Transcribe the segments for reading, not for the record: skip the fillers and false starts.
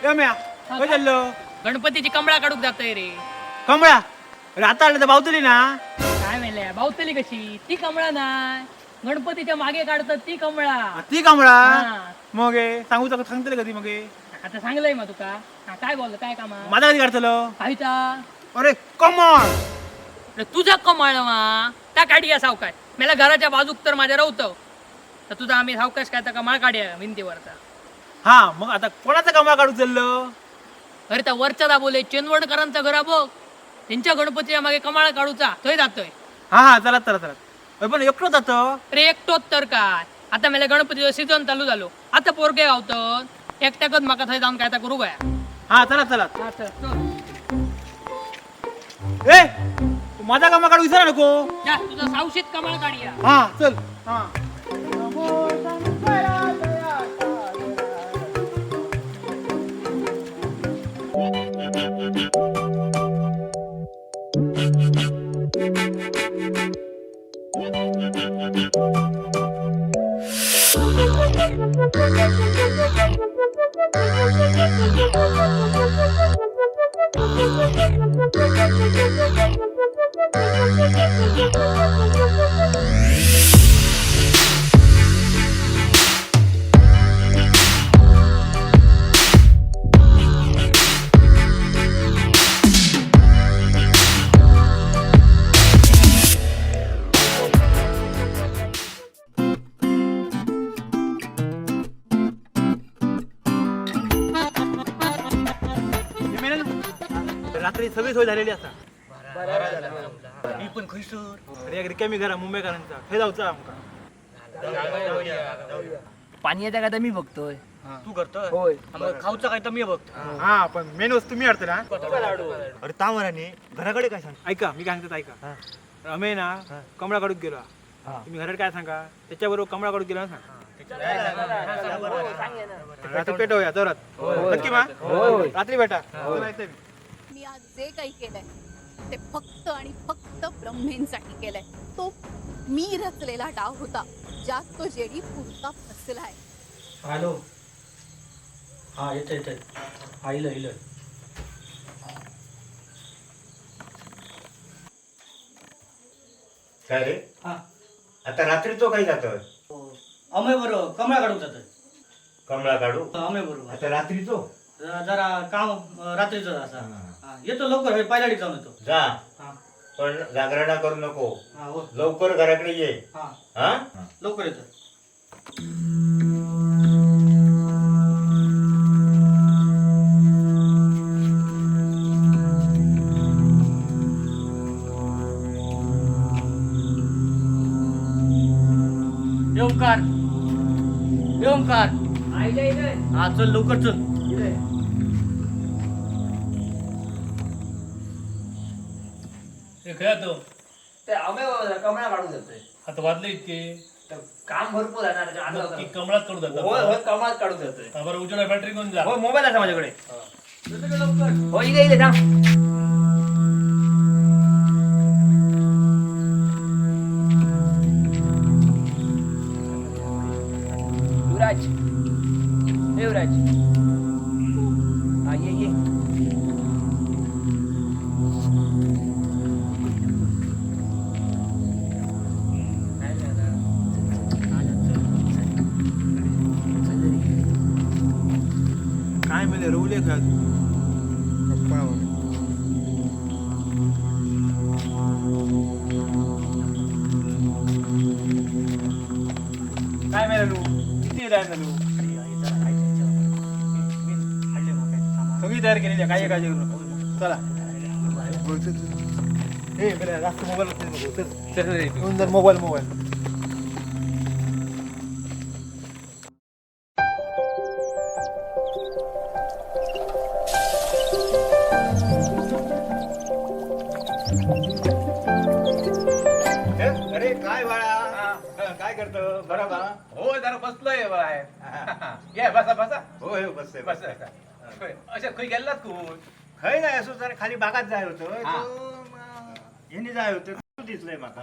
ए म्या, काय चाललं? गणपतीची कमळा काढूक जातोय रे. कमळा? अरे, आता आलं तर बावतली ना. काय मेल्या, बावतली कशी? ती कमळा नाही, गणपतीच्या मागे काढतात ती कमळा. हा, ती कमळा. हा. मग हे, सांगू तर सांगतले कधी मग हे? आता सांगलंय मग तुका. हा, काय बोल, काय काम? माझा कधी काढतलं? काहीचा. अरे कमळ. अरे तुझा कमळ मा त्या काढिया सावकाश. मला घराच्या बाजूक तर माझ्या रवतं तर तुझा आम्ही सावकाश काय तर कमाळ काढ्या भिंतीवरचा. हा, मग आता कोणाचा कमळा काढू चाललं? अरे त्या वरच्या दाबोले चेनवणकरांचा घरा बघ, त्यांच्या गणपतीच्या मागे कमाळ काढूचा थंय जातोय. हा हा, चला चला चला. अरे, पण एकटं जात? अरे एकटोच तर काय, आता मला गणपतीचं सीझन चालू झालो, आता पोरगे गावतं, एकट्याकच माका थंय जाऊन काय तर करू गया. हा, चला चला. हा, चल, चल. ए, तू माझा कमळा काढू विसरा नको. जा, तुझा सावशीत कमाळ काढिया. हा, चल. हा. हे मेलं ना? रात्री सगळी सोय झालेली असा. मी पण खैसर? अरे, एक रिकामी घरा मुंबईकरांचा, थंय जाऊचा आमका. पाणी येत्या का तर मी बघतोय. तू करतोय? होय. मग खाऊचा काय तर मी बघतो. हा, पण मेन वस्तू मी अडते ना. अरे तामराने घराकडे काय सांग? ऐका, मी काय सांगतो ऐका. रमे ना कमळा काढून गेलो. तुम्ही घरात काय सांगा, त्याच्याबरोबर कमळा काढून गेलो ना सांगा. रात्री पेटवूया जोरात, नक्की मा. रात्री भेटा. चला, येते मी. मी आज जे काही केलंय ते फक्त आणि फक्त ब्रह्मेंसाठी केलंय. तो मी रचलेला डाव होता ज्यात तो जेडी पुरता फसलाय. हॅलो, हा येतं येतं, हा इलं इलं. काय रे? हा. आता रात्री तो काही जातोय? अमय बरोबर कमळा काढून जातोय. कमळा काढू? अमय बरोबर. आता रात्रीचो? जरा काम रात्रीचं असा. हा, येतो लवकर, हे पायलाडी जाऊन येतो. जा. हा. पण जागरणा करू नको. हा हो. लवकर घराकडे ये. हा. हा. लवकर येतो. ये ओंकार, ये ओंकार. हा चल, लवकर चल. खेळतो. ते आम्ही कमळा काढून जातोय. आता वाजले इतके. तर काम भरपूर आहे ना त्याच्या अंगावर. नक्की कमळात काढू जातात? होय होय, कमळात काढून जातोय. हा, बरं, उजेडा बॅटरी घेऊन जा. हो, मोबाईल असा माझ्याकडे. हो, इले इले, थांब. युवराज, ए युवराज, हा ये ये. काय मेले रवले काय तू? काय मेले तू? किती तयार झालो? सगळी तयार केलेली आहे, काही काळजी करू नका. चला. हो, चल, चल. ए मेले, जास्त मोबाईल नको, चल घेऊन जा मोबाईल मोबाईल. अरे काय बाळा, काय करतो? बरोबर. हो, जरा बसलोय बाय. ये, बसा बसा. हो हो, बसतोय. बस. अशा खंय गेल्लात तू? खय नाही, असं जरा खाली बागात जाय होतं. हा. तो, यांनी जाय होतं. दिसलंय माका.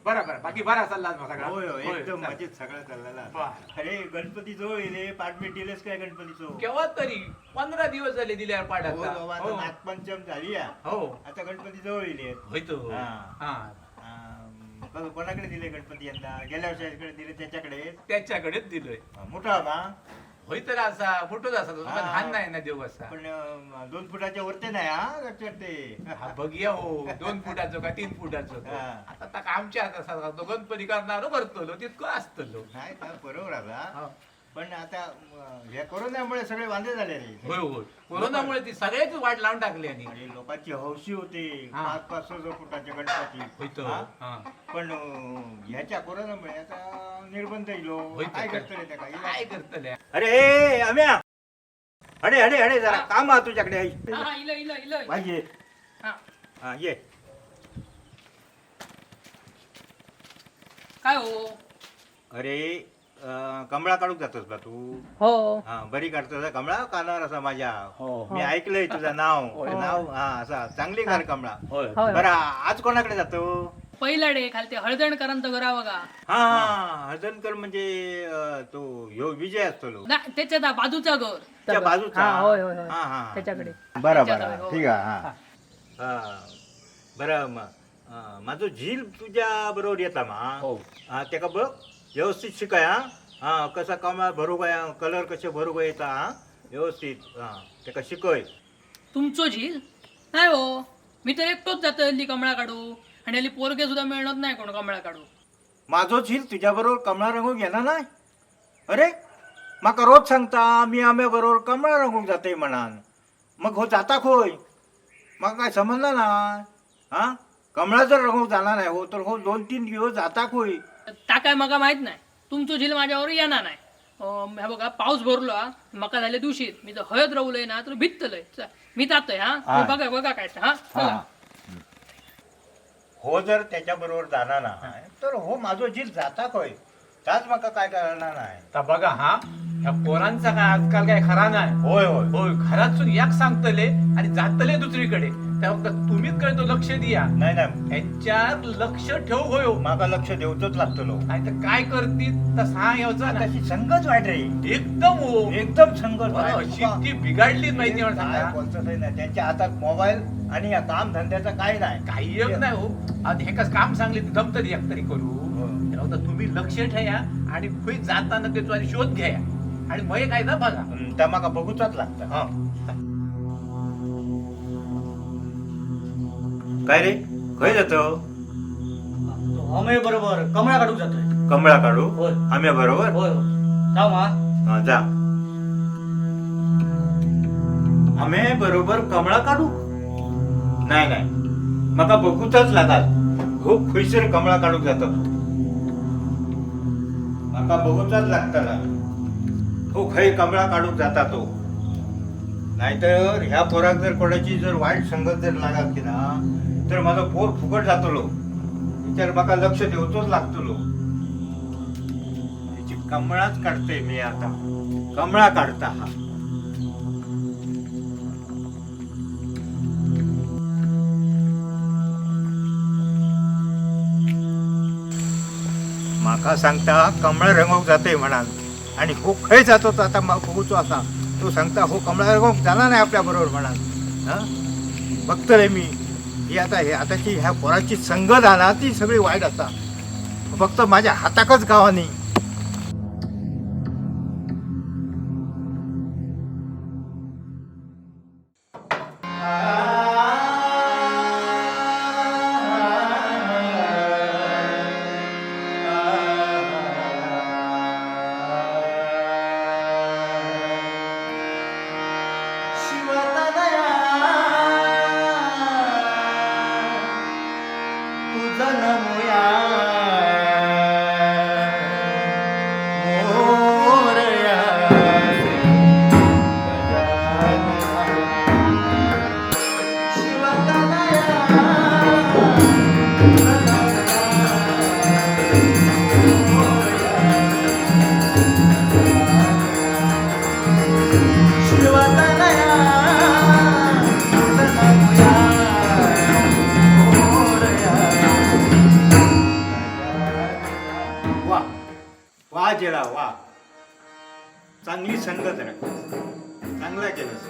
बरं बरं, बाकी बरा चालला मग सगळा? होय होय, एकदम चल. मजेत सगळं चाललेला. बरं. अरे गणपती जवळ येले, पाठमीठ दिलेस काय गणपतीचो? केव्हा तरी 15 दिवस झाले दिल्यावर हो पाठाचा. बाबा, आता हो. नागपंचम झाली या. हो. आता गणपती जवळ येले. होय तो. हा. हा. कोणाकडे दिले गणपती यंदा? गेल्या वर्षी दिले त्याच्याकडे. त्याच्याकडेच दिलोय. मोठा बा. होय तर, असा मोठोच असा तो, पण हा. लहान नाही ना देव असा. पण 2 फुटाच्या वरते नाही हा, लक्षात ते. हा, बघूया हो, 2 फुटाचो का 3 फुटाचो तो. हा. आता ताका आमच्या हातात असा तो गणपती करणार करतलो तितको असतलो. नाही का, बरोबर आता. हा. पण आता ह्या कोरोनामुळे सगळे वांदे झाले रे. होय होय, कोरोनामुळे ती सगळ्याच वाट लावून टाकली. आणि आणि लोकांची हौशी होती हा. 5-5 फुटाचे गणपती. होय तो. हा? हा. पण ह्याच्या कोरोनामुळे आता निर्बंध इलो. होय तर काय काय. करतले त्या काय काय? करतले? अरे ए, अम्या, अरे अरे अरे, जरा काम हा तुझ्याकडे. हा हा, इलं इलं इलं. पाहिजे. हा. हा ये. काय हो? अरे कमळा काढूक जातोस बा तू? हो. हा, बरी काढतोस हा कमळा, कानावर असा माझ्या. मी ऐकलंय तुझं नाव नाव हा, असा चांगली कार कमळा. होय. बरं, आज कोणाकडे जातो? पहिला डे खालते हळदणकरांचं घरा बघा. हा हा, हळदणकर म्हणजे तो ह्यो विजय असतो लो. नाही, त्याच्या त्या बाजूचा घर. त्या बाजूचा. हा, होय होय होय. हा हा. त्याच्याकडे. बरं त्याच्या बरं, हो. ठीक आहे. हा हा, बरं मग माझं झील तुझ्या बरोबर येता मा. हा, त्याका बघ व्यवस्थित शिकाय. हा हा, कसा कमळा भरू काय, कलर कसे भरू काय येता. हा व्यवस्थित, हा त्याका शिकय. तुमचो झील नाही हो, मी तर एकटोच जातो हल्ली कमळा काढू, आणि हल्ली पोरगे सुद्धा मिळत नाही कोण कमळा काढू. माझो झील तुझ्या बरोबर कमळा रंगूक येणार नाही? अरे माका रोज सांगता मी आम्या बरोबर कमळा रंगूक जाते म्हणान, मग हो जाता खोय? माका काय समजलं ना. हा, कमळा जर रंगूक जाणार नाही हो, तर हो 2-3 दिवस जाता खोय? ता काय मका माहित नाही, तुमचो झील माझ्यावर येणार नाही. ह्या बघा पाऊस भरलो हा, मका झाले दूषित, मी जर हळद रवलंय ना तर भित्तलंय. मी जातोय. हा हा. बघा बघा काय ते, हा चला. हो जर त्याच्या बरोबर जाणार नाही तर हो माझो झील जाता खोय, ताच माका काय करणार नाही. आता बघा हा, ह्या पोरांचा काय आजकाल काय खरा नाही. होय होय. होय, घरातून याक सांगतले आणि जातले दुसरीकडे. त्या फक्त तुम्हीच कडे तो लक्ष दिया. नाही नाही. यांच्यावर लक्ष ठेवू होय. माका लक्ष देवतोच लागतलो. नाही तर काय करतील तर सांग यावचा ना. तशी संगत वाईट रे. एकदम हो. एकदम संगत बरं, वाईट. अशी ती बिघडली माहिती मला काय सांगा. बोलतच नाही, त्यांच्या हातात मोबाईल आणि या काम धंद्याचं काय नाही. काही एक नाही हो. आता हे कस काम सांगले जमतरी एक तरी करू. हो. तेव्हा तर तुम्ही लक्ष ठेवा आणि खुई जाताना त्याचा आधी शोध घ्या आणि मग काय ना बघा. त्या माका बघूचाच लागतं. हा काय रे, खंय जातो? तो अमेय बरोबर कमळा काढूक जातोय. कमळा काढू? होय. आम्या बरोबर? होय होय, जाऊ मा. हा, जा. आम्ही बरोबर कमळा काढू? नाही नाही, माका बघूचाच लागाल हो खुईसर कमळा काढूक जातो. माका बघूचाच लागताला हो खय कमळा काढूक जाता तो. नाहीतर ह्या पोराक जर कोणाची जर वाईट संगत जर लागत की ना, तर माझा पोर फुकट जातलो. विचार माका लक्ष देवतोच लागतलो. त्याची कमळाच काढते मी आता, कमळा काढता हा. माका सांगता कमळा रंगवूक जाते म्हणाल, आणि हो खय जातो तो आता बघूचो असा. तो सांगता हो कमळा रंगवूक जाणार नाही आपल्या बरोबर म्हणाल. हा बघतो रे मी ही आता हे आताची ह्या पोराची संगत आला ती सगळी वाईट असा, फक्त माझ्या हाताकच गावानी. तुझं नमुया. चांगली संगत राखलीस, चांगला केलंस.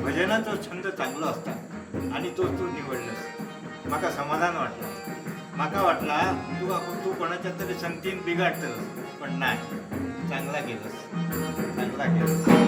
भजनाचो छंद चांगलो असता आणि तो तू निवडलंस. म्हाका समाधान वाटलं. म्हाका वाटला तू कोणाच्या तरी संगतीन बिघाडतलस, पण नाही, चांगला केलंस, चांगला केलंस.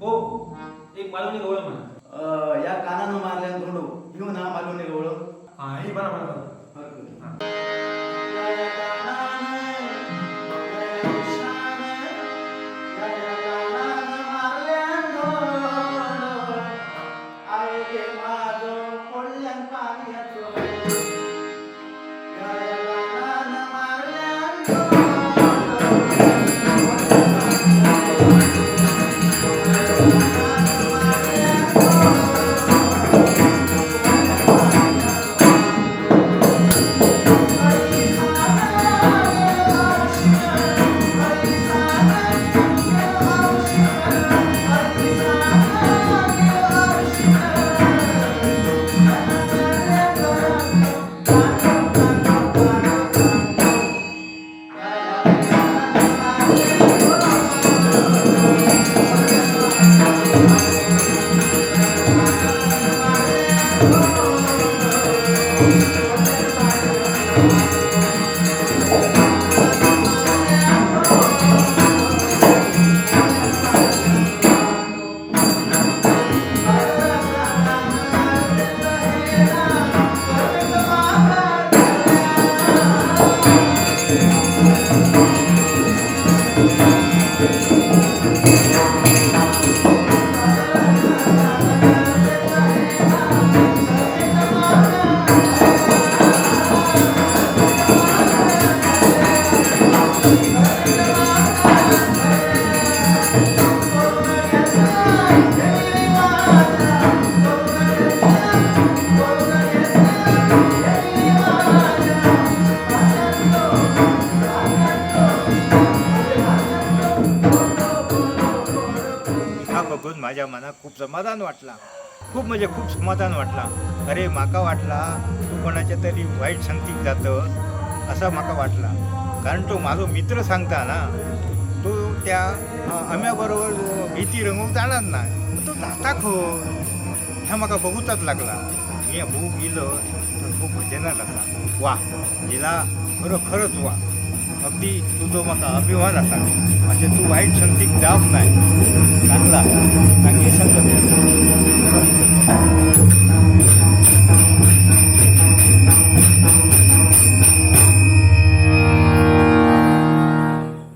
हो एक मालवणी गवळ म्हणा. या कानानं मारल्या धोंडो घेऊन हा मालवणी गवळ. हा ही बरा म्हणा बरं. हा बघून माझ्या मनात खूप समाधान वाटला, खूप म्हणजे खूप समाधान वाटला. अरे माका वाटला तू कोणाच्या तरी वाईट संगतीक जातं असा माका वाटला, कारण तो माझो मित्र सांगता ना, तो त्या आम्याबरोबर भीती रंगवून जाणार नाही, पण तो जाता खो ह्या माका बघूचाच लागला. मी बघू गेलो तर खूप भजनात असा वा जिला खरोखरच वा, अगदी तुझो माका अभिमान असा, अशें तूं वायट संगतीक जावंक नाय चांगला.